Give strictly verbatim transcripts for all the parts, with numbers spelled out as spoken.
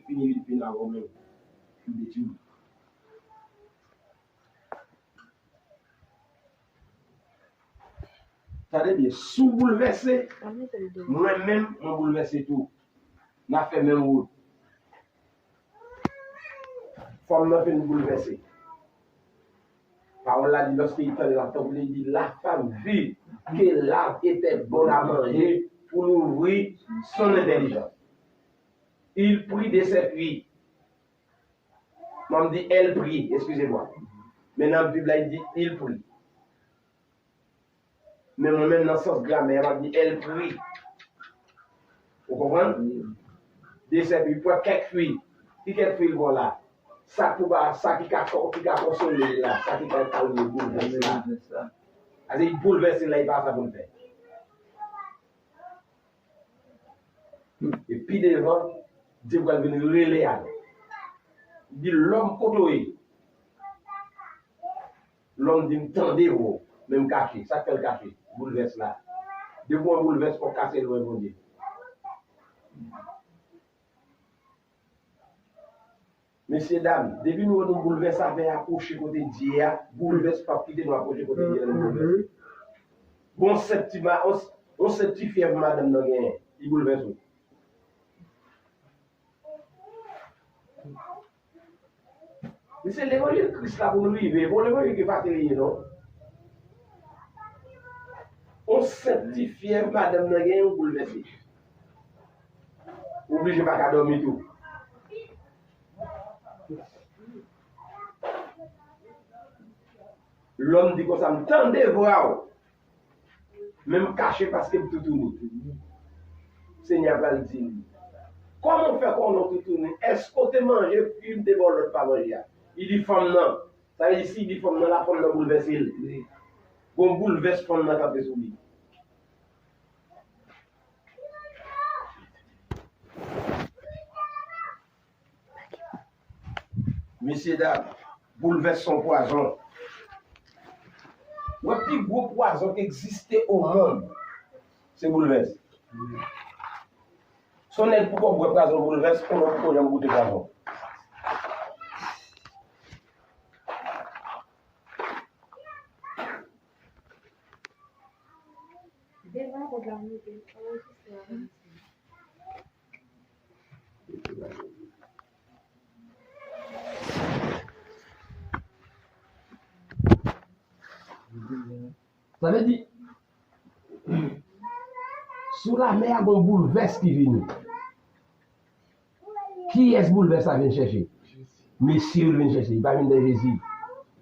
Vini vin pena ou menm. Tande byen, si w boulvèse, mwen menm, mwen boulvèse tou. N a fè menm wout. Fanm nan fin boulvèse. Pawòl la di, lorsqu'il tendit la table, il dit, la femme vit que l'arbre était bon à manger pour nourrir son intelligence. Il prit de ses fruits. Mwen m di, elle prit, excusez-moi. Men nan Bib la, il dit, il prit. Men mwen menm, nan sans gramè a, m ap di, elle prit. Ou konprann? De ses fruits, pran kèk fwi. Ki kèk fwi l pran la? Sa k pou ba, sa ki ka, ki ka konsole l la, sa ki ka kalme boulvès la. Sa se boulvès la, e pa sa pou l fè. E pi devan, Dye pral vin rele a. Di, lòm, kote w ye? Lòm di, m tande vwa w, men m kache. Sa k fè l kache? Boulvès la. Depi w an boulvès, fò w kase lwen Bondye. Mesye dam, depi nou wè nou boulvès, afè a pwoche kote Dye a, boulvès p ap kite nou apwoche kote Dye a, nou boulvèse. Bon, sèt ti ma-, on, on sèt ti fyèv madanm nan genyen, li boulvèse w. Li se levanjil Kris la pou nou rive, bon levanjil ki pa te ye non. On sèt ti fyèv madanm nan genyen, ou boulvèse. Ou oblije pa ka dòmi tou. Lòm di konsa, m tande vwa w, men m kache paske m toutouni. Senyè a pral di li, kòman w fè konnen w toutouni? Èske w te manje fwi m te ba w lòd pa manje a? Li di fanm nan. Sa vle di, si li di fanm nan la, fanm nan boulvèse l. Gon boulvès fanm nan kanpe sou li. Mesye dam, boulvès se yon pwazon. Ou wè, pi gwo pwazon ki egziste o mond, se boulvès. Si yon nèg poko bwè pwazon boulvès, konnen poko janm goute pwazon. Sa vle di, sou lamè a, gon boulvès ki vini. Kiyès boulvès la vin chèche? Mesye yo l vin chèche, li pa vin dèyè Jezi.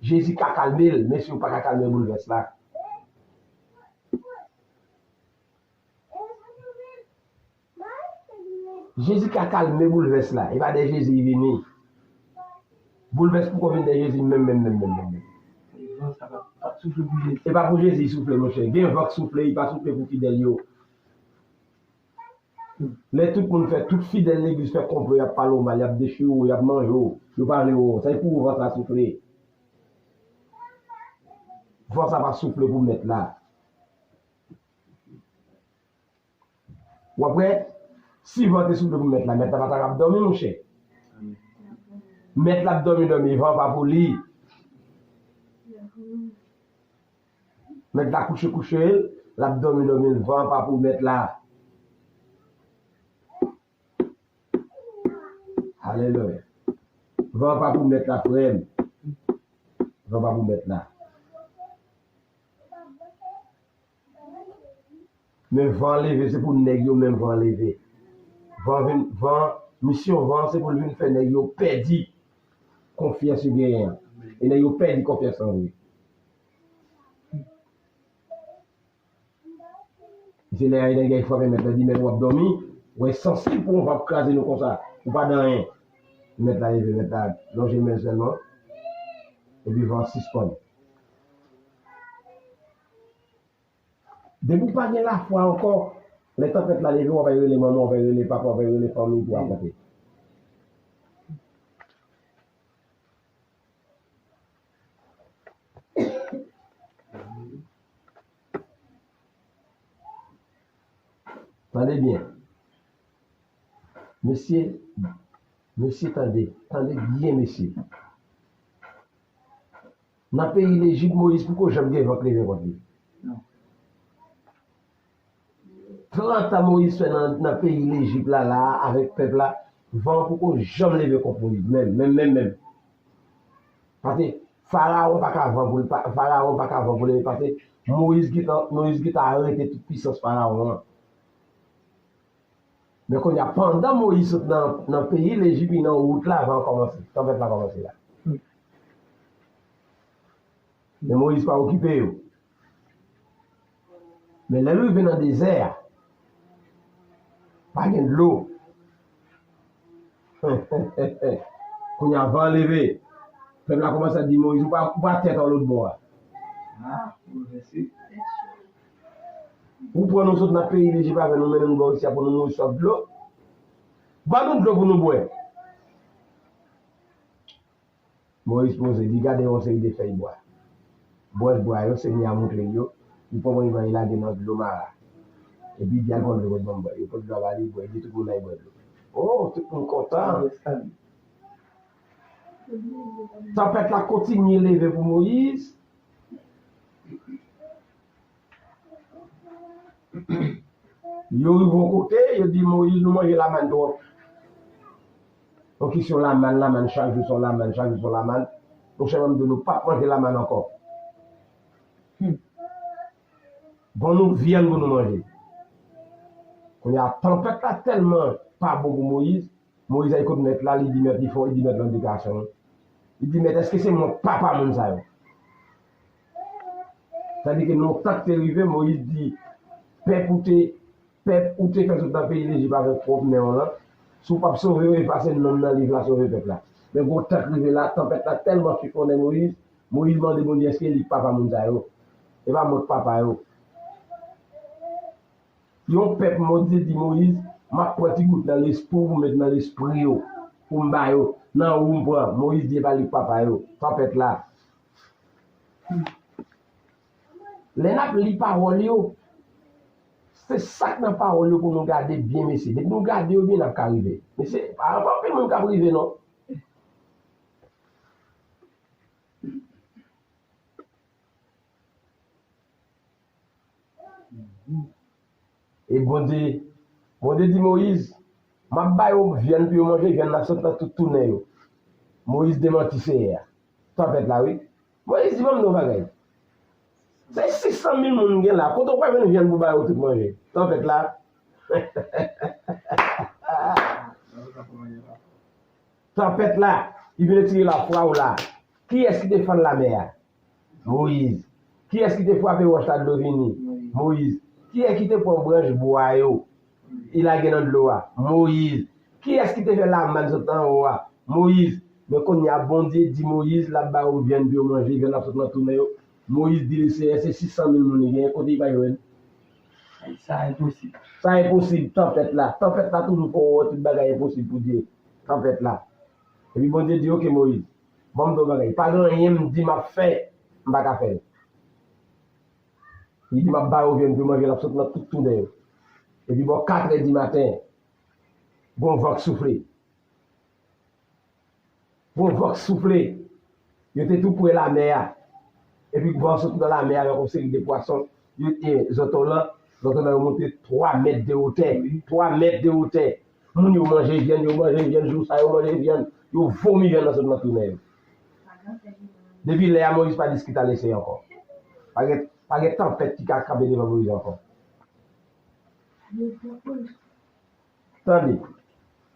Jezi ka kalme l, mesye yo pa ka kalme boulvès la. Jezi ka kalme boulvès la. E pa dèyè Jezi li vini. Boulvès poko vin dèyè Jezi menm, menm, menm, menm, menm, menm. Van sa pa, pa soufle pou Jezi. E pa pou Jezi soufle, monchè. Gen van k soufle, li pa soufle pou fidèl yo. Lè tout moun fè, tout fidèl legliz fè konplo, y ap pale w mal, y ap dechire w, y ap manje w, yo pa vle wè w. Sa e pou ou van sa soufle. Van sa pa soufle pou mèt la. W ap wè, si van te soufle pou mèt la, mèt la pa ta kab dòmi, monchè. Mèt la ap dòmi, dòmi, van pa pou li. Mèt la kouche, kouche l, l ap dòmi, dòmi, van pa pou mèt la. Alelouya. Van pa pou mèt la, frè m. Van pa pou mèt la. Men van leve, se pou nèg yo menm van leve. Van vin, van, misyon van se pou l vin fè nèg yo pèdi konfyans yo genyen an. E nèg yo pèdi konfyans an vre. Se lè a nèg yo frape mèt la, di, mèt, w ap dòmi, w ensansib pou yon van k kraze nou konsa, ou pa dan anyen. Mèt la leve, mèt la lonje men l sèlman, epi van sispann. Depi w pa gen lafwa ankò, lè tanpèt la leve, w ap al rele manman, w ap al rele papa, w ap al rele fanmi pou apòte. Tande byen. Mesye, Mesye, tande, tande byen, mesye. Nan peyi Lejip, Moyiz poko janm gen van k leve kont li. Trant an Moyiz fè nan, nan peyi Lejip la, la a, avèk pèp la, van an poko janm leve kont Moyiz, menm, menm, menm, menm. Paske Farawon pa ka van pou l, pa, Farawon pa ka van pou l leve, paske Moyiz gentan, Moyiz gentan arete tout pisans Farawon an. Men kounye a, pandan Moyiz sot nan, nan peyi Lejip, li nan wout la, van an kòmanse, tanpèt la kòmanse la. Men Moyiz pa okipe yo. Men lè l rive nan dezè a, pa gen dlo. Kounye a, van an leve. Pèp la kòmanse ap di Moyiz, ou pa, ou pa tèt an lòt bò a. Ah, bouleverse. Ou pran nou sot nan peyi Lejip avè nou, mennen nou bò isi a pou nou mouri swaf dlo. Ban nou dlo pou nou bwè. Moyiz poze, li gade yon seri de fèy bwa. Branch bwa yo, Senyè a montre l yo, li pran branch bwa yo, li lage nan dlo Mara. Epi li di, al pran dlo, ban m bwè. Yo pote dlo a ba li, bwè, li di tout moun al bwè dlo. Oh, tout moun kontan. Tanpèt la kontinye leve pou Moyiz. Yo rive yon kote, yo di Moyiz, nou manje lamàn twòp. Yon kesyon lamàn, lamàn, chak jou se yon lamàn, chak jou se yon lamàn. Monchè, ban m di w, nou p ap manje lamàn ankò. Hmm. Ban nou vyann pou nou manje. Kounye a, tanpèt la tèlman pa bon pou Moyiz, Moyiz al kot mèt la, li di mèt li fò, li di mèt la deklarasyon. Li di, mèt, èske se mwen k papa moun sa yo? Tandike nan yon tan k te rive, Moyiz di, pèp ou te, pèp ou te fè sot nan peyi Lejip avèk pwòp men w lan, si w p ap sove yo, efase non m nan liv la, sove pèp la. Men gon tan k rive la, tanpèt la tèlman chifonnen Moyiz, Moyiz mande Bondye, èske li k papa moun sa yo? E pa mwen k papa yo. Yon pèp, Bondye di Moyiz, m ap pran ti gout nan lespri w pou m met nan lespri yo, pou m ba yo, nan ou m pran. Moyiz di e pa li k papa yo. Tanpèt la. Lè n ap li pawòl yo, se sa k nan pawòl yo pou nou gade byen, mesye. Depi nou gade yo byen, n ap ka rive. Mesye, pa, pa anpil moun k ap rive, non. E Bondye, Bondye di Moyiz, m ap ba yo vyann pou yo manje, vyann nan ap sot nan tout tounen yo. Moyiz demanti Seyè a. Tanpèt la, wi. Moyiz di, ban m di w yon bagay. Se sis san mil moun m gen la, kote w pral jwenn vyann pou ba yo tout manje? Tanpèt la. Tanpèt la, li vin retire lafwa w la. Kiyès ki te fann lamè a? Moyiz. Kiyès ki te frape wòch la, dlo vini? Moyiz. Kiyès ki te pran branch bwa yo, li lage nan dlo a? Moyiz. Kiyès ki te fè lamàn sot anwo a? Moyiz. Men kounye a, Bondye di Moyiz, l ap ba yo vyann pou yo manje, vyann ap sot nan tounen yo. Moyiz di Leseyè, se sis san mil moun li genyen, kote li pral jwenn? Sa enposib. Sa enposib, tanpèt la. Tanpèt la toujou fè w wè tout bagay enposib pou Dye. Tanpèt la. Epi Bondye di, oke, Moyiz, ban m di w yon bagay. Pa gen anyen m di m ap fè, m pa ka fè l. Li di, m ap ba yo vyann pou yo manje, l ap sot nan tout tounen yo. Epi bò katrè di maten, gon van k soufle. Gon van k soufle. Yo te tou pre lamè a. Epi van sot nan lamè a avèk yon seri de pwason. Yo, e, zòtolan, zòtolan yo monte twa mèt de wotè. Twa mèt de wotè. Moun yo manje vyann, yo manje vyann, jou sa yo manje vyann. Yo vomi vyann nan sot nan tounen yo. Depi lè a, Moyiz pa diskite a Leseyè ankò. Pa gen, pa gen tanpèt ki ka kanpe devan Moyiz ankò. Tande,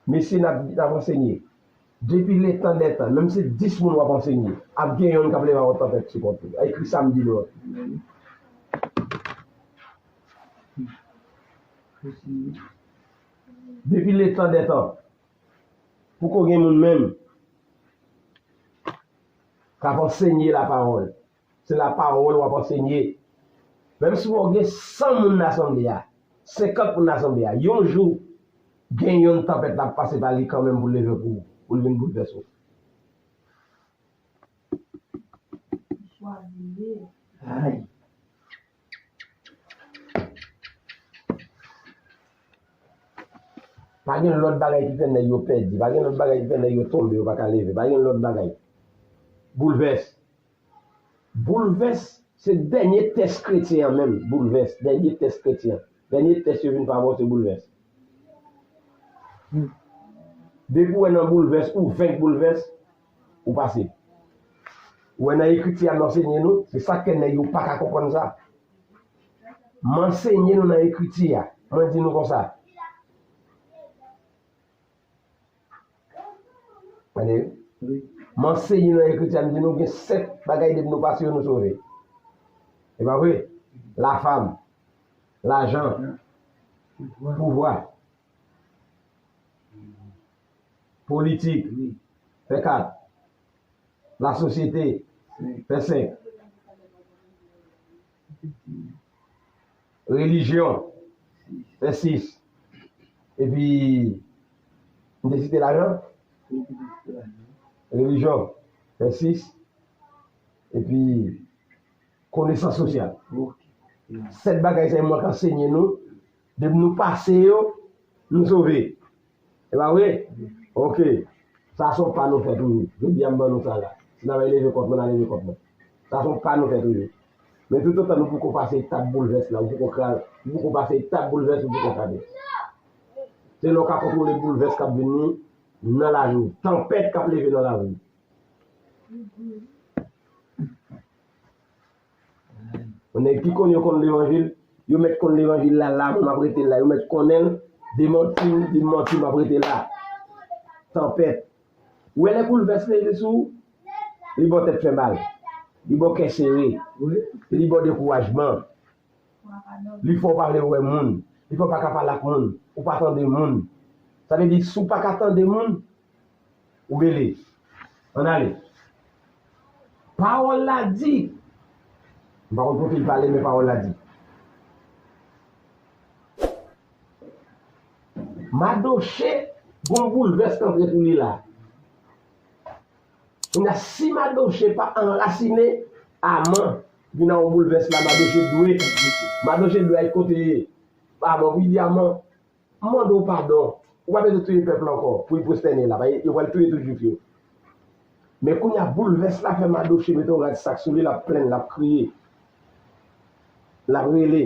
mesye, n ap, n ap ansenye. Depi letan dè tan, menm si dis moun w ap ansenye, ap gen yonn k ap leve ak yon tanpèt sou kont ou. Ekri sa m di nou an. Depi letan dè tan, poko gen moun menm k ap ansenye lapawòl. Se lapawòl w ap ansenye. Menm si w gen san moun nan asanble a, senkant moun nan asanble a, yon jou, gen yonn tanpèt la ap pase pa li kanmenm pou l leve pou ou, pou l vin boulvèse w. Ay. Pa gen lòt bagay ki fè nèg yo pèdi. Pa gen lòt bagay ki fè nèg yo tonbe, yo pa ka leve. Pa gen lòt bagay. Boulvès. Boulvès, se dènye tès kretyen an menm. Boulvès, dènye tès kretyen an. Dènye tès yo vin fè avè w, se boulvès. Depi w wè nan boulvès, ou venk boulvès, ou pase. Ou wè nan ekriti a m ansenye nou, se sa k fè nèg yo pa ka konprann sa. M ansenye nou nan ekriti a. Mwen di nou konsa. Tande? Wi. M ansenye nou nan ekriti a, m di nou gen sèt bagay depi nou pase yo, nou sove. E pa vre? Lafam, lajan, pouvwa, politik, fè kat, lasosyete, fè senk, relijyon, fè sis, epi m te site lajan, relijyon, fè sis, epi konesans sosyal. Sèt bagay sa yo mwen k ansenye nou, depi nou pase yo, nou sove. E pa vre? Ok. Sa se yon pa nou fè toujou. Jodi a m ban nou sa la. Si n a bay leve kont mwen, n a leve kont mwen. Sa se yon pa nou fè toujou. Men toutotan nou poko pase etap boulvès la, ou poko kraze, ou poko pase etap boulvès, ou poko kraze. Se lè w ka kontwole boulvès k ap vini nan lavi w. Tanpèt k ap leve nan lavi w. Yon nèg ki konn yo konn levanjil, yo mèt konn levanjil la, la m ap rete la, yo mèt konnen l, demanti m, di m manti, m ap rete la. Tanpèt. Ou wè lè boulvès leve sou ou, li ba w tèt fè mal, li ba w kè sere, li ba w dekourajman. Li fè w pa vle wè moun. Li fè w pa ka pale ak moun. Ou pa tande moun. Sa vle di, si w pa ka tande moun, ou bele. Ann ale. Pawòl la di, m pa konn kote l pale, men pawòl la di. Madoche, gon boulvès k antre sou li la. Kounye a, si Madoche pa anrasine, Aman vin nan yon boulvès la, Madoche dwe, Madoche dwe al kote Aman pou li di Aman, m mande w padon, ou pa bezwen touye pèp la ankò, pou li pwostène la, paske yo pral touye tout jwif yo. Men kounye a, boulvès la fè Madoche mete yon rad sak sou li, l ap plenn, l ap kriye, l ap rele.